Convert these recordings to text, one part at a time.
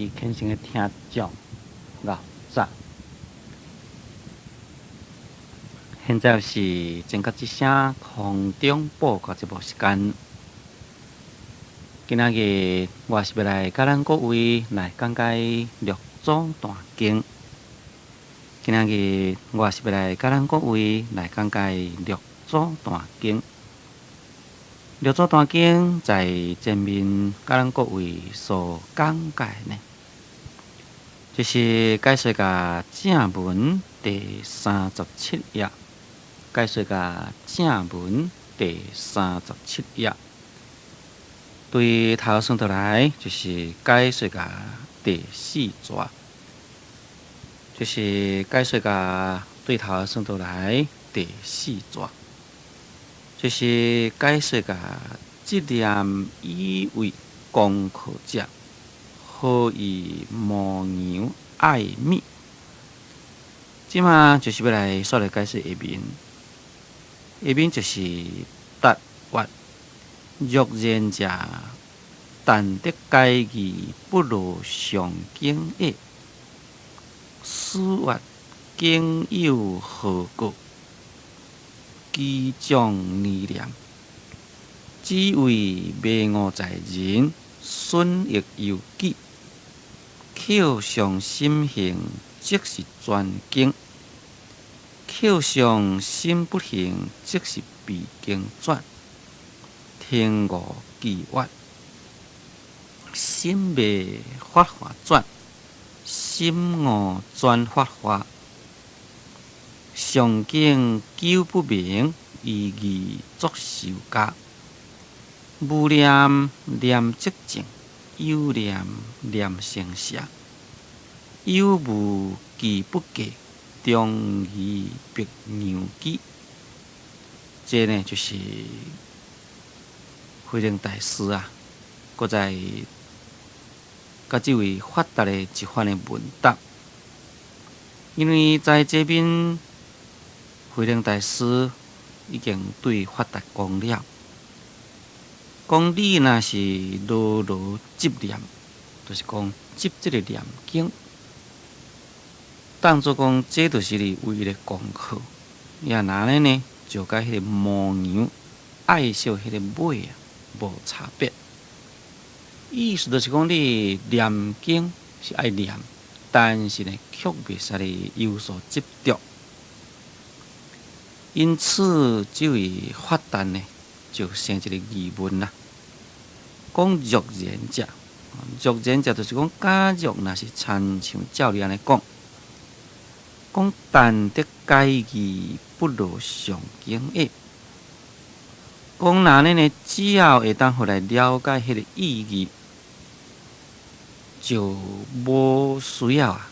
位虔誠的聽眾，𠢕早。現在是正覺之聲空中報告節目時間。今仔日我是欲來佮咱各位來講解六祖壇經。今仔日我是欲來佮咱各位來講解六祖壇經。六祖壇經在前面佮咱各位所講解呢，就是解說共正文第三十七頁，解說共正文第三十七頁，對頭算落來就是解說共第四逝，就是解說共對頭算落來第四逝。就是解說共執念以為功課者，何以母羊愛物？這馬就是欲來煞來解說下面，下面就是達曰：若然者，但得解義不落上經也。師曰：經有何過？舉掌離念，只為迷悟在人，損益由己。扣上心行，即是專經；扣上心不行，即是彼經轉。聽悟記曰：心迷法華轉，心悟轉法華。上經久不明，依義作修加。無念念即淨，有念念成邪。有無記不過，終疑白羊機。這呢就是慧能大師啊，閣在佮這位法達的一番的問答。因為在這邊，慧能大師已經對法達講了，講你若是牢牢執念，就是講執這個念經，當做講這就是你唯一的功課。也若按呢呢，就佮彼個母羊愛惜彼個尾啊，無差別。意思就是講，你念經是愛念，但是呢，卻袂使哩有所執著。因此，這位法達呢，就生一個疑問啦。講若然者，若然者就是講，假若若是親像照你按呢講，講但得解義不落上經也。講若按呢呢，只要會當予來了解彼個意義，就無需要啊，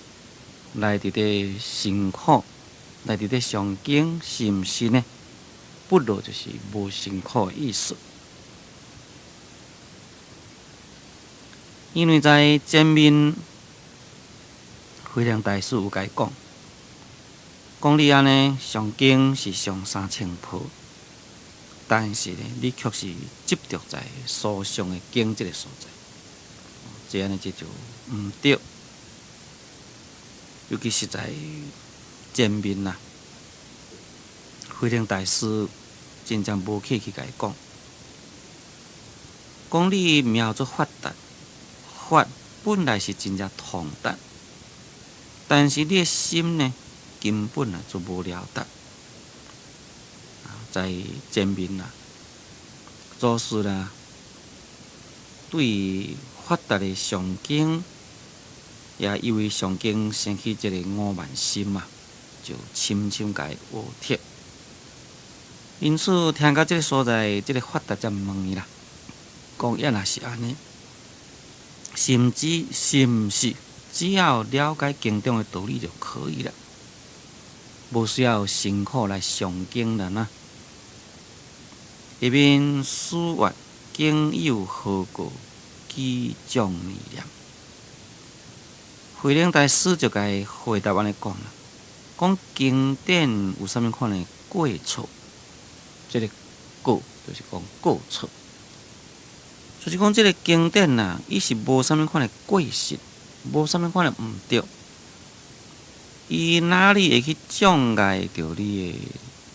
來佇咧辛苦。來佇咧誦經，是毋是呢？不落就是無辛苦的意思。因為在前面，慧能大師有共伊講，講你按呢誦經是誦三千部，但是呢，你卻是執著在所誦的經這个所在，這按呢這就毋對，尤其是在前面啦，慧能大師真正無客氣共伊講，講你名做法達，法本來是真正通達，但是你的心呢，根本啊就無了達。在前面啦，祖師啦，對法達的誦經，也因為誦經生起這個傲慢心啊，就深深共伊呵斥。因此，聽到這个所在，這个法達才問伊啦，講抑若是按呢，甚至是毋是只要了解經中的道理就可以了，無需要辛苦來誦經了呢？下面師曰：經有何過？舉掌離念。慧能大師就共伊回答按呢講啦，講經典有啥物款的過錯？這个過就是講過錯，就是講這个經典啊，伊是無啥物款的過失，無啥物款的毋對，伊哪裡會去障礙著你的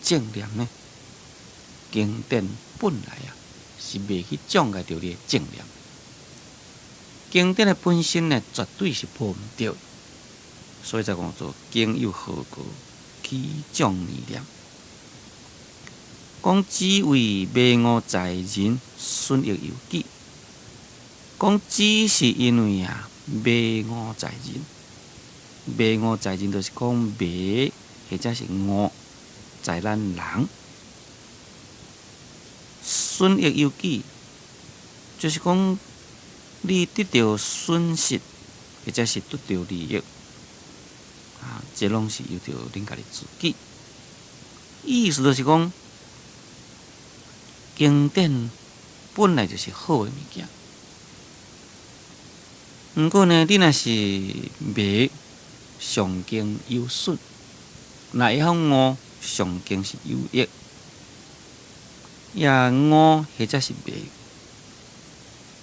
正念呢？經典本來啊，是袂去障礙著你的正念。經典的本身呢，絕對是無毋對，所以才講做經有何過起障二念？講只為迷誤在人，損益由己。講只是因為啊，迷誤在人，迷誤在人就是講迷或者是誤在咱人，損益由己，就是講你得著損失或者是得著利益，啊，這攏是由著恁家己自己。意思就是講，經典本來就是好的物件。毋過呢，你若是迷上經有損，若會曉悟上經是有益，也悟或者是迷，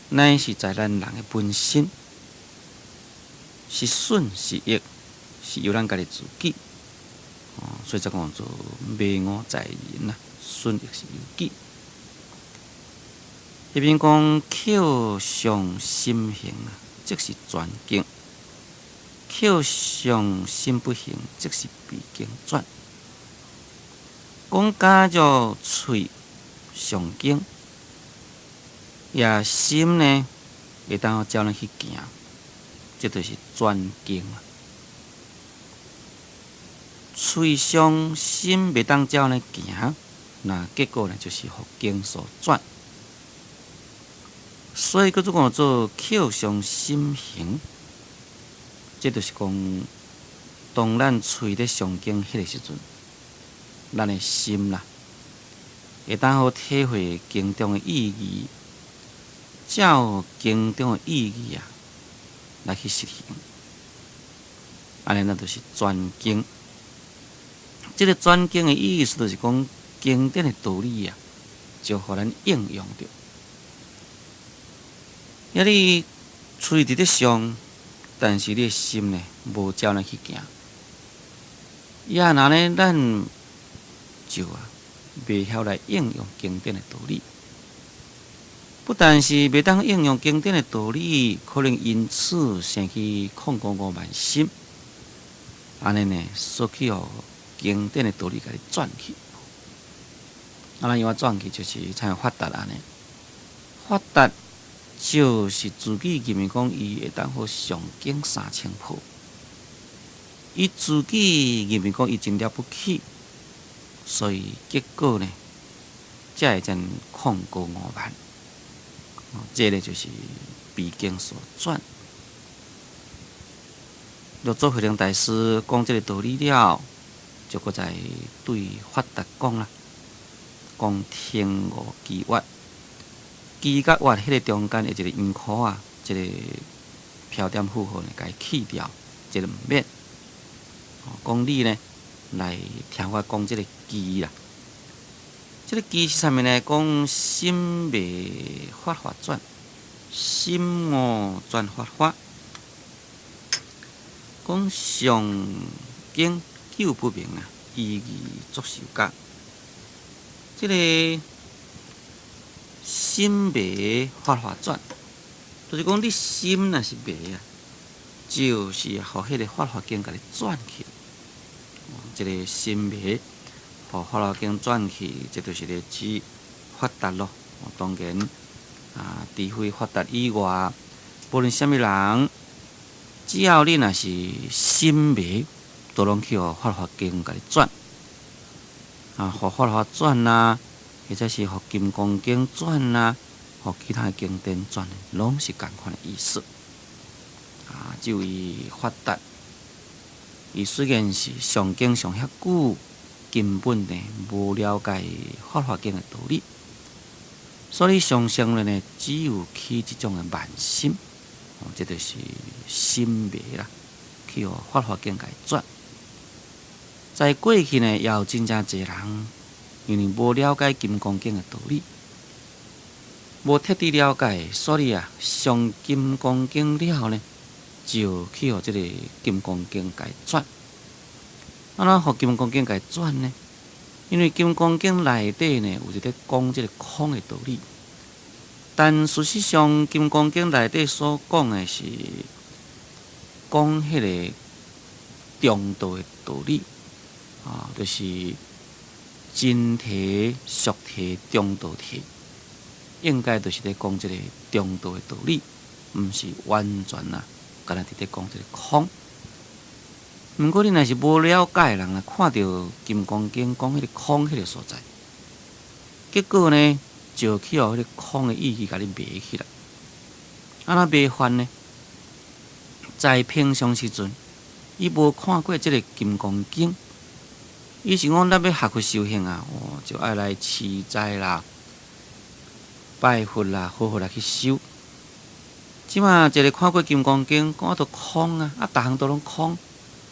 乃是在咱人的本身，是損是益，是由咱家己自己。哦，所以才講做迷誤在人啊，損益是由己。彼邊講扣上心行啊，即是轉經；扣上心不行，即是被經轉。講假若喙上經，也心呢會當照呢去行，這就是轉經啊。喙上心袂當照呢行，那結果呢就是予經所轉。所以閣做講做扣上心行，這就是講，當咱喙咧誦經彼個時陣，咱的心啦，會當好體會經中的意義，照經中的意義啊，來去實行，按呢咱就是轉經。這個轉經的意思，就是講經典的道理啊，就予咱應用著。遐你喙佇咧誦，但是你的心呢，無照呢去行。也若呢，咱就啊，袂曉來應用經典的道理。不但是袂當應用經典的道理，可能因此生起控高傲慢心。按呢呢，煞去予經典的道理共你轉去。啊，咱用轉去就是親像法達按呢，法達。就是自己認為講，伊會當好上經3000部，伊自己認為講伊真了不起，所以結果呢，才會遮爾控高傲慢。這个就是被經所轉。六祖慧能大師講這个道理了，就閣再對法達講啦，講天悟機月。機佮月彼个中間的一个圓箍啊，這个標點符號呢，共伊去掉，這个毋免。講你呢，來聽我講這个機啦。這个機是啥物呢？講心迷法華轉，心悟轉法華。講上經久不明啊，依義作受教。這个心迷法華轉，就是講你心若是迷啊，就是予彼个法華經共你轉去。這个心迷，予法華經轉去，這就是咧指法達咯。當然啊，除非法達以外，無論啥物人，只要你若是心迷，都攏去予法華經共你轉。啊，予法華轉啊，或者是予金剛經轉啊，予其他的經典轉，攏是仝款的意思。啊，這位法達，伊雖然是誦經誦遐久，根本呢無了解法華經的道理，所以常常呢只有起這種的慢心，哦，這就是心迷啦，去予法華經共伊轉。在過去呢，也有真正濟人，因為無了解金剛經的道理，無徹底了解，所以啊，誦金剛經了後呢，就去予這个金剛經共轉。按怎予金剛經共轉呢？因為金剛經內底呢有一個講這个空的道理，但事實上金剛經內底所講的是講彼个中道的道理，啊，就是真諦、俗諦、中道諦，應該就是咧講這个中道的道理，毋是完全啊，干焦佇咧講這个空。毋過你若是無了解的人，若看著金剛經講彼个空彼个所在，結果呢就去予彼个空的意義共你迷去啦。按怎迷法呢？在平常時陣，伊無看過這个金剛經，伊是講咱欲學佛修行啊，哦，就愛來持齋啦、拜佛啦，好好來去修。這馬一个看過金剛經，講都空啊，啊，逐項都攏空，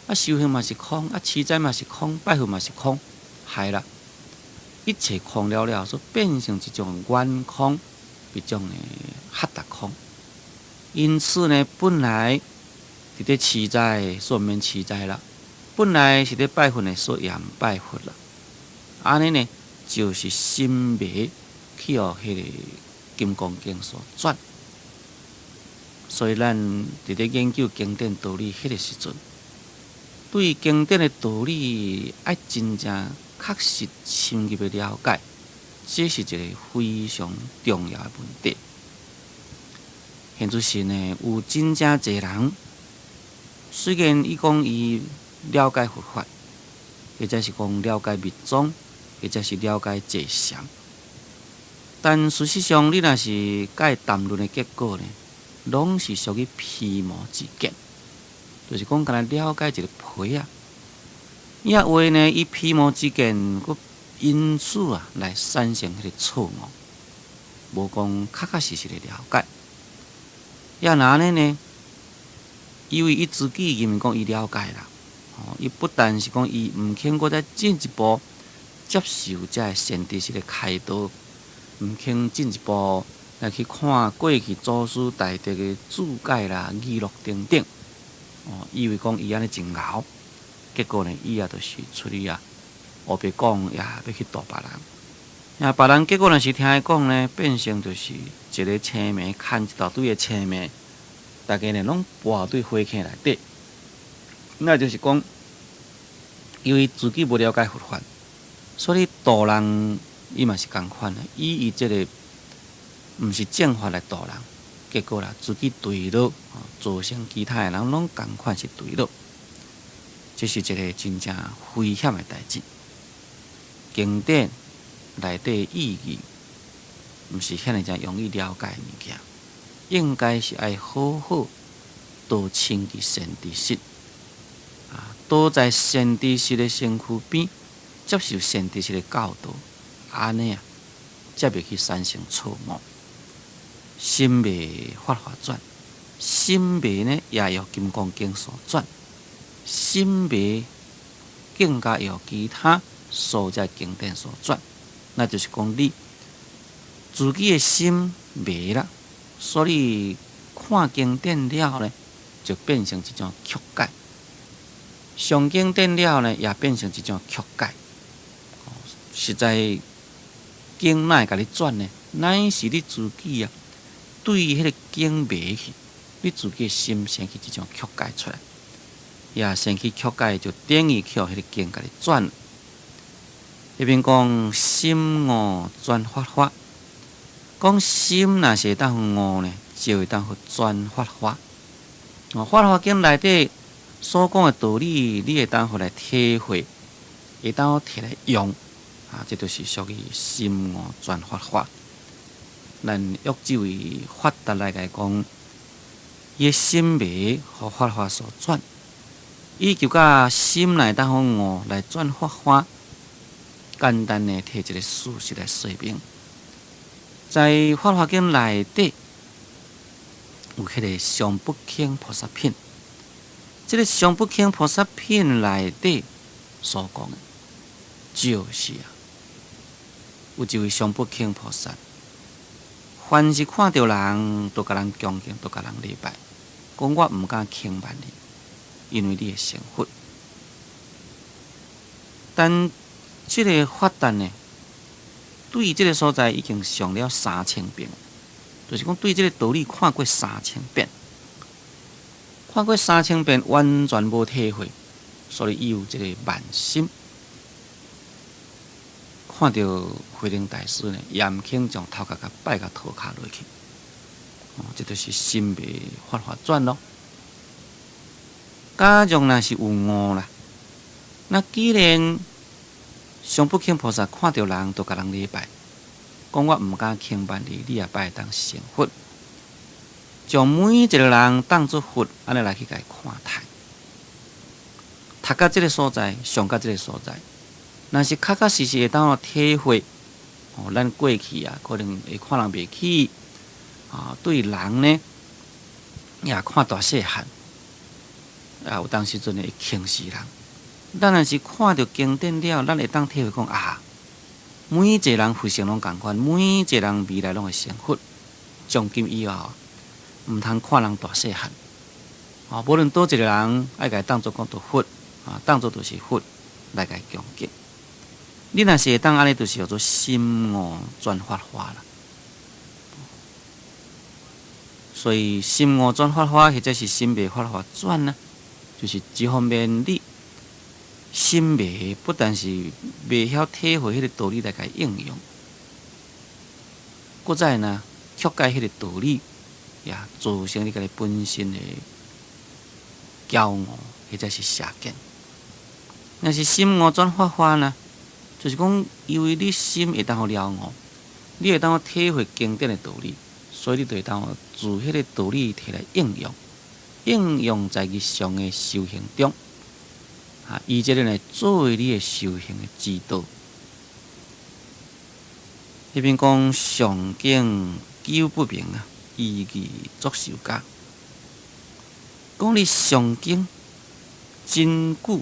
啊，修行嘛是空，啊，持齋嘛是空，拜佛嘛是空，害啦，一切空了了，所變成一種遠空，一種的合達空。因此呢，本來佇咧持齋，煞毋免持齋啦；本來是咧拜佛的，煞也毋拜佛啦。按呢呢，就是心迷去予彼个金剛經所轉。所以咱佇咧研究經典道理彼个時陣，對經典的道理愛真正確實深入的了解，這是一个非常重要的問題。現如今呢，有真正濟人，雖然伊講伊了解佛法，或者是講了解密宗，或者是了解坐禪，但事實上，你若是共伊談論的結果呢，攏是屬於皮毛之見，就是講干焦了解一個皮仔。伊仔話呢，以皮毛之見，閣因此啊來產生彼個錯誤，無講確確實實的了解。也若按呢呢，因為伊自己認為講伊了解啦，哦，伊不但是講伊毋肯閣再進一步接受這个善知識的開導，毋肯進一步來去看過去祖師大德的注解啦、語錄等等，哦，以為講伊按呢真𠢕，結果呢，伊也就是出去啊，烏白講也欲去度別人，啊，別人結果若是聽伊講呢，變成就是一个青盲牽一大堆的青盲，大家呢攏跋對火坑內底，那就是講，因為自己無了解佛法，所以度人伊嘛是仝款的，伊以這个毋是正法來度人，結果啦，自己墜落，造成其他的人攏仝款是墜落，這是一个真正危險的代誌。經典內底意義，毋是遐爾濟容易了解的物件，應該是愛好好多親近善知識，啊，多在善知識的身軀邊接受善知識的教導，按呢啊，才袂去產生錯誤。心迷法華轉，心迷呢也予金剛經所轉，心迷更加予其他所在經典所轉，那就是講你自己的心迷啦，所以看經典了呢，就變成一種曲解；誦經典了呢，也變成一種曲解。實在經哪會共你轉呢？乃是你自己啊，對彼个經迷去，你自己的心生起這種曲解出來，也生起曲解，就等於去予彼个經共你轉。彼邊講心悟轉法華，講心若是會當悟呢，就會當轉法華。哦，法華經內底所講的道理，你會當予來體會，會當提來用，啊，這就是屬於心悟轉法華。咱約這位法達來講，伊的心迷予法華所轉，伊就佮心內當予悟來轉法華。簡單的提一個事實來說明，在《法華經》內底有彼个上不空菩薩品，這个上不空菩薩品內底所講的，就是啊，有一位上不空菩薩，凡是看著人，都共人恭敬，都共人禮拜。講我毋敢輕慢你，因為你會成佛。但這个法達呢，對這个所在已經上了三千遍，就是講對這个道理看過三千遍，看過三千遍完全無體會，所以伊有這个慢心。看著慧能大師呢，也毋肯將頭殼共拜共塗跤落去，哦，這就是心袂法華轉囉。假若若是有悟啦，那既然上不空菩薩看著人，就共人禮拜，講我毋敢輕慢你，你也拜當成佛，將每一個人當做佛，按呢來去共伊看待。讀到這个所在，上到這个所在，若是確確實實會當體會，哦，咱過去啊，可能會看人袂起，啊，對人呢，也看大細漢，啊，有當時陣會輕視人。咱若是看著經典了，咱會當體會講啊，每一個人佛性攏仝款，每一個人未來攏會成佛。從今以後，毋通看人大細漢，啊，無論佗一個人，愛共伊當做講做佛，啊，當做就是佛來共伊恭敬。你若是會當按呢，就是叫做心悟轉法華啦。所以心悟轉法華，或者是心袂法華轉呢，就是一方面你心袂不但是袂曉體會彼个道理來共伊應用，閣再呢，曲解彼个道理，也造成你家己本身的驕傲，或者是邪見。若是心悟轉法華呢，就是講，因為你心會當予了悟，你會當體會經典的道理，所以你就會當自彼个道理提來應用，應用在日常的修行中。啊，以這个來作為你的修行的指導。彼邊講上經久不明啊，依義作修家。講你上經真久，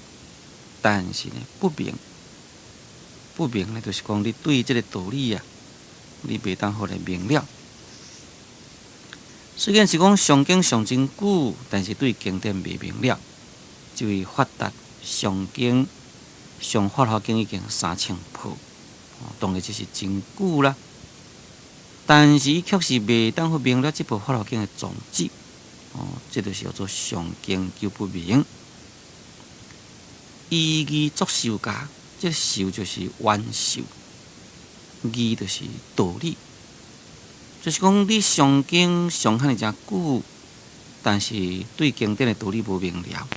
但是呢不明，不明呢，就是講你對這个道理啊，你袂當好來明了。雖然是講上經上真久，但是對經典袂明了，這位法達上經上法華經已經三千部，當然這是真久啦。但是伊卻是袂當好明了這部法華經的宗旨，哦，這就是叫做上經久不明。依義作修家，這修就是願受，義就是道理，就是講你上經上遐爾誠久，但是對經典的道理無明了。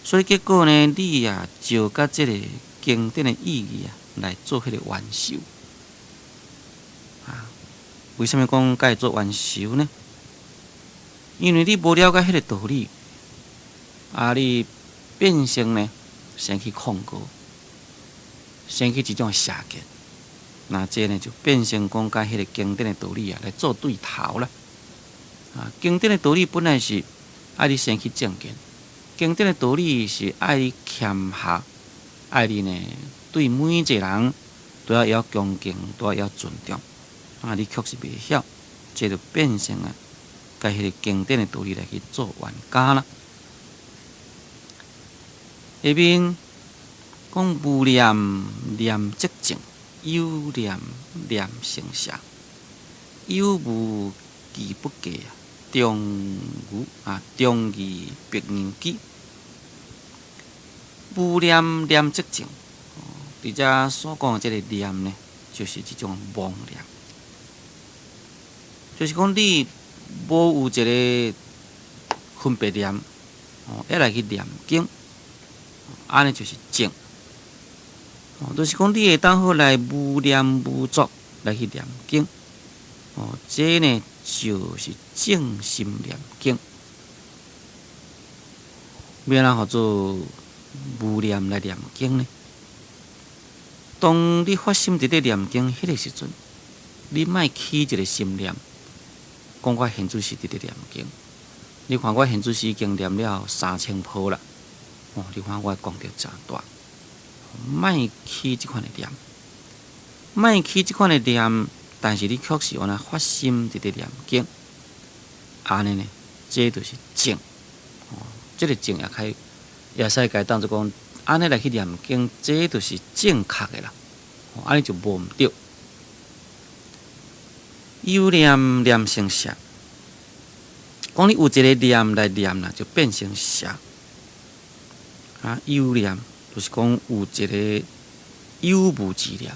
所以結果呢，你也照佮這个經典的意義啊，來做彼个願受。啊，為啥物講共伊做願受呢？因為你無了解彼个道理，啊，你變成呢，生起控告，生起一種邪見，那這呢就變成講共彼个經典的道理啊來做對頭啦。啊，經典的道理本來是愛你生起正見。經典的道理是愛你謙下，愛你呢對每一個人都要曉恭敬，都要曉尊重。啊，你卻是袂曉，這就變成啊，共彼个經典的道理來去做冤家啦。下面講無念念則淨，有念念成邪，有無記不過啊，中無啊，中義別人記。無念念則淨，佇遮所講的這个念呢，就是一種妄念，就是講你無有一个分別念，哦，猶來去念經，按呢就是淨。哦，就是講你會當好來無念無作來去念經，哦，這呢就是正心念經。欲按怎號做無念來念經呢？當你發心佇咧念經彼个時陣，你莫起一个心念，講我現在是佇咧念經。你看我現在是已經念了三千部啦，哦，你看我功德誠大。莫起這款的念，莫起這款的念，但是你卻是按呢發心佇咧念經，按呢呢，這就是正。哦，這个正也可以，也使共當做講，按呢來去念經，這就是正確的啦。按呢就無毋著。有念念成邪，講你有一个念來念啦，就變成邪。啊，有念就是講有一个有無之念，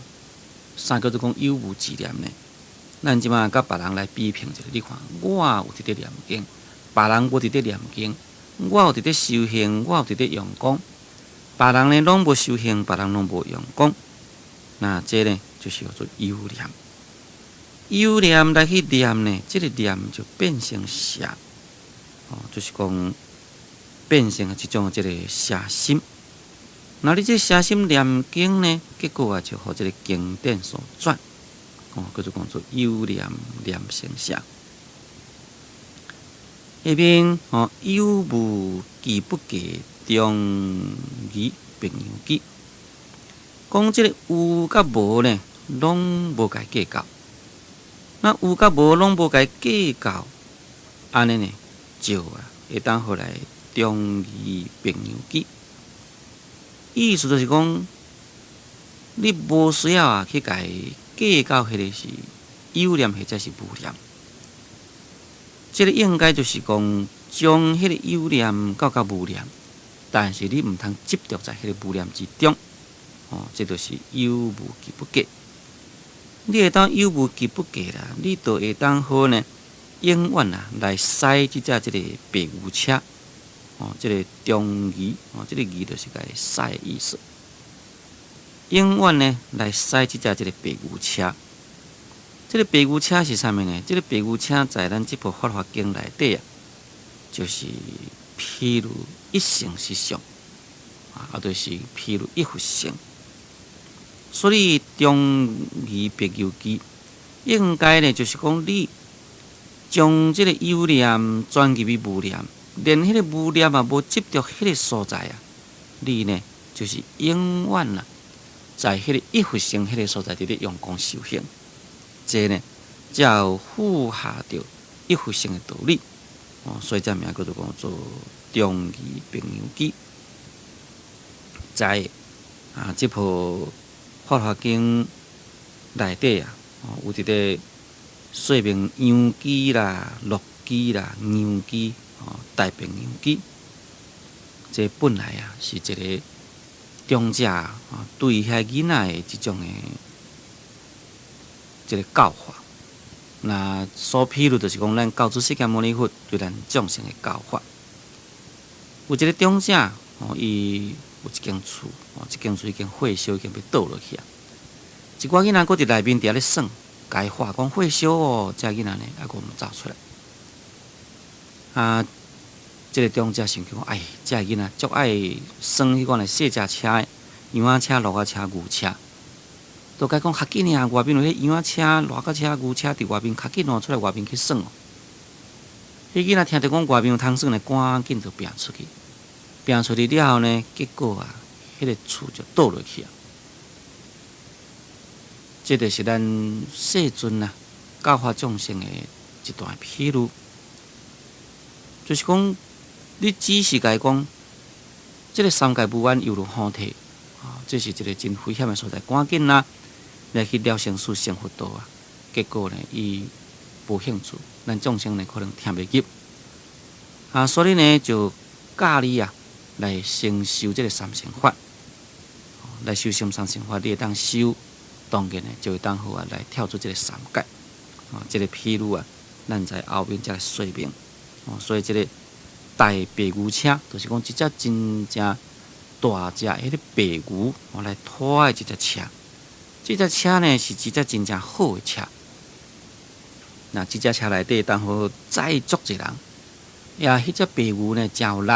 啥叫做講有無之念呢？咱這馬佮別人來比評一下，你看我有佇咧念經，別人無佇咧念經，我有佇咧修行，我有佇咧用功，別人呢攏無修行，別人攏無用功，那這呢就是叫做有念。有念來去念呢，這个念就變成邪，哦，就是講變成一種這个邪心。那你這邪心念經呢，結果啊就予這个經典所轉，哦，叫做講做有念念成邪。下面哦，有無記不記中義白羊記，講這个有佮無呢，攏無共計較。那有佮無攏無共計較，按呢呢，就啊會當予來中義白羊記。意思就是講，你無需要啊去共計較，彼个是有念或者是無念。這个應該就是講，將彼個有念到佮無念，但是你毋通執著在彼个無念之中。哦，這就是有無記不計。你會當有無記不計啦，你就會當好呢，永遠啊來駛這隻這个白牛車。哦，這个中義哦，這个義就是共駛的意思。永遠呢來駛這隻這个白牛車。這个白牛車是啥物呢？這个白牛車在咱這部《法華經》內底啊，就是譬如一乘實相，啊，就是譬如一佛乘。所以中義白牛記應該呢，就是講你將這个有念轉入去無念，連彼个無念也無執著彼个所在啊，你呢就是永遠啊，在彼个一佛乘彼个所在佇咧用功修行，這呢才有符合著一佛乘的道理。哦，所以這名叫做講做中義白牛記。在啊，這部《法華經》內底啊，有一个說明羊記啦、鹿記啦、牛記、哦，大白牛記。這本來啊是一个長者啊對遐囡仔的這種的這个教化。那所譬如就是講，咱教主釋迦牟尼佛對咱眾生的教化。有一个長者哦，伊有一間厝哦，這間厝已經火燒，已經欲倒落去啊。一寡囡仔閣佇內面佇遐咧耍，共伊喊講火燒哦，這囡仔呢猶閣毋走出來。啊，這个長者想講，哎，這个囡仔足愛耍彼款的細隻車的，羊仔車、駱仔車、牛車。就共伊講較緊啊，外面有彼羊仔車、駱仔車、牛車佇外面，較緊哦，出來外面去耍哦。彼囡仔聽著講外面有通耍呢，趕緊就拚出去。拚出去了後呢，結果啊，彼个厝就倒落去啊。這就是咱世尊啊教化眾生的一段譬喻，就是講你只是共伊講，這个三界無安猶如雨體啊，這是一个真危險的所在，趕緊啊來去了生死成佛道啊！結果呢，伊無興趣，咱眾生呢可能聽袂入啊，所以呢就教你啊來先修這个三乘法，來修行三乘法，你會當修。當然呢，就會當好啊，來跳出這个三界。啊，這个譬喻啊，咱在後面才來說明。哦，所以這个大白牛車，就是講一隻真正大隻彼个白牛，哦來拖的這隻車。這隻車呢，是一隻真正好的車。那這隻車內底當好載足濟人，也彼隻白牛呢，誠有力，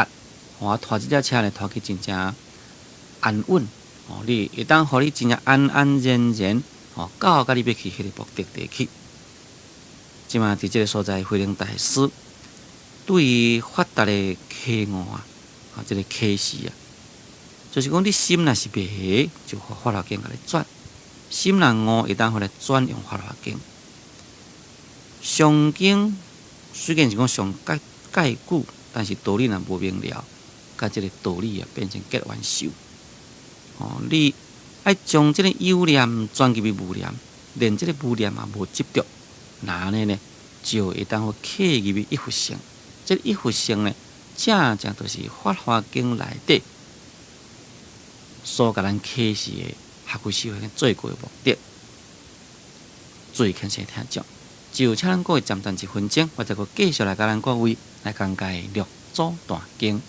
哦，拖這隻車呢，拖去真正安穩。哦，你會當予你真正安安然然，哦，到佮你欲去彼个目的地去。這馬佇這个所在，慧能大師對於法達的開悟啊，啊，這个啟示啊，就是講你心若是迷，就予法華經共你轉；心若悟，會當予來轉用法華經。上經雖然是講上較蓋久，但是道理若無明了，佮這个道理啊變成結緣受。哦，你愛將這个有念轉入去無念，連這个無念嘛無執著，那按呢呢，就會當契入去一佛性。這个一佛性呢，正正就是《法華經》內底所共咱啟示的學佛修行最高的目的。注意聽先聽講，就請咱各位暫停一分鐘，我再閣繼續來共咱各位來講解六祖壇經。